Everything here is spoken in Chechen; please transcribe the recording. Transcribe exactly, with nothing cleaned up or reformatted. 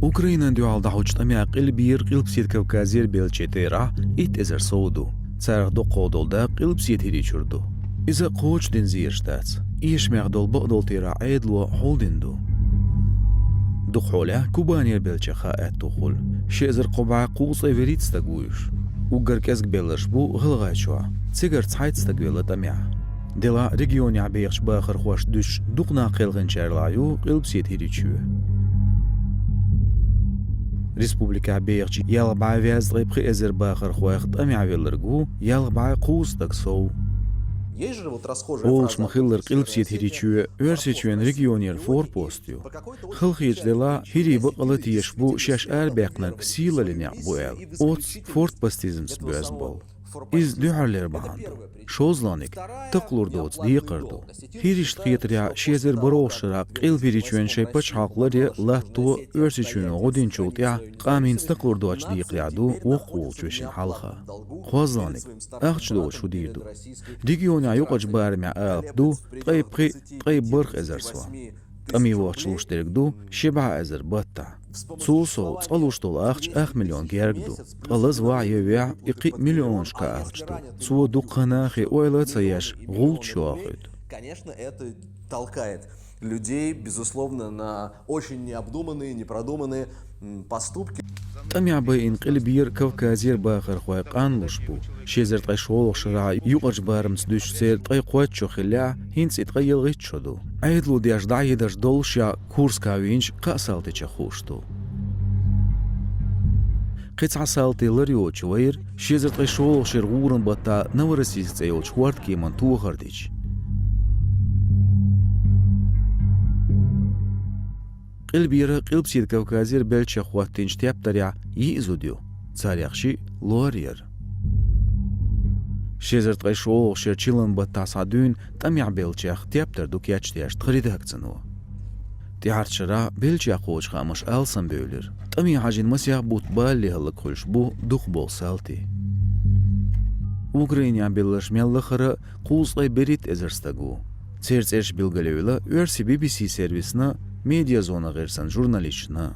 Украинан дуьхьал дӀахьочу тӀамехь къилбера Къилбаседа Кавказера беллачийн терахь итт эзар сов ду. Царах дукхах долу да Къилбаседа ХӀирийчуьра ду. Иза кхочушдина зераш дац. Эшамехь долу бакъдолу терахь Ӏедало хьулдина ду. Дукха хьолехь Кубанера беллачех хан аьтту хуьлу. Ши эзар кхо бӀе кхузткъе вуьрхӀитта стаг ву уьш. Уггар кӀезиг белларш бу ГӀалгӀайчохь. Цигара цхьайтта стаг велла тӀамехь. Делахь регионехь бехачу бахархошна дуьсуш дукха нах кхелхинчарах ю Къилбаседа ХӀирийчоь. Республикехь бехачу ялх бӀе везткъе пхи эзар бахархойх тӀамехь велларг ву ялх бӀе кхузткъа стаг сов. Есть же вот расхожая Олуш фраза ма-хиллара, Къилбаседа ХӀирийчоь Оьрсийчоьнан регионера форпост ю. Халахеташ делахь, хӀирий бакъалла тешаш бу шаьш арабаьккхинарг сийлаллин некъ бу аьлла. Оццу фортпостизмца боьзна болу. Иза дуьххьарлера бахьана ду. ШозлагӀниг, такхалур доцу декхар ду. ХӀирийшна хетарехь, ши эзар бархӀолгӀачу шарахь Къилба ХӀирийчоьнан шайн пачхьалкх ларъян латто Оьрсийчоьно гӀо динчул тӀаьхьа къам хӀинца такхалур доцучу декхарехь ду воккхаволчу вешин хьалха. КхозлагӀниг, ахча доцуш хӀун дийр ду? Регионехь юкъарчу барамехь алапа ду ткъе пхи, ткъе бархӀ эзар сов. ТӀаме вахча луш дерг ду ши бӀе эзар баттахь. Цул сов, цкъа луш долу ахча ах миллион герга ду. Ткъа лазавахь я вехь, и кхин а миллионашкахь ахча ду. Цо дуккха нахе ойла а ца еш, гӀулч йохуьйту. Конечно, это толкает людей, безусловно, на очень необдуманные, непродуманные, м, поступки. ТӀамехь байина Къилбера, Кавказера бахархой къанлуш бу. Ши эзар ткъе шолгӀачу шарахь юкъарчу барамца дуьсуш церан ткъе кхойтта шо хиллехь, хӀинца и ткъе ялхитта шо ду. Ӏедало деш дӀахьедарш доллушехь, Курскехь вийначу кхаа салтичех хууш ду. Кхин цхьа салти лар йоцуш вайра ши эзар ткъе шолгӀачу шеран гӀуран баттахь Новороссийск цӀе йолчу хӀордкеман тохар дича. Къилбера, Къилбаседа Кавказера беллачех хӀоттийначу тептарехь йиъ зуда ю, царех шиъ лор яра. Ши эзар ткъе шолгӀачу шеран чиллан баттахь схьа дуьйна тӀамехь беллачех тептар ду кечдеш тхан редакцино. ТӀаьхьарчу шарахь беллачех кхочу хаамаш алсамбевлира. ТӀаме хьажийна масех бутт балале хӀаллакьхуьлуш бу дукхахболу салти. Украинехь белларш мел лахара кхузткъе берхӀитта эзар стаг ву. Церан цӀераш билгалйевлла оьрсийн Би-Би-Си сервисна, Медиазона гӀирсан журналисташна.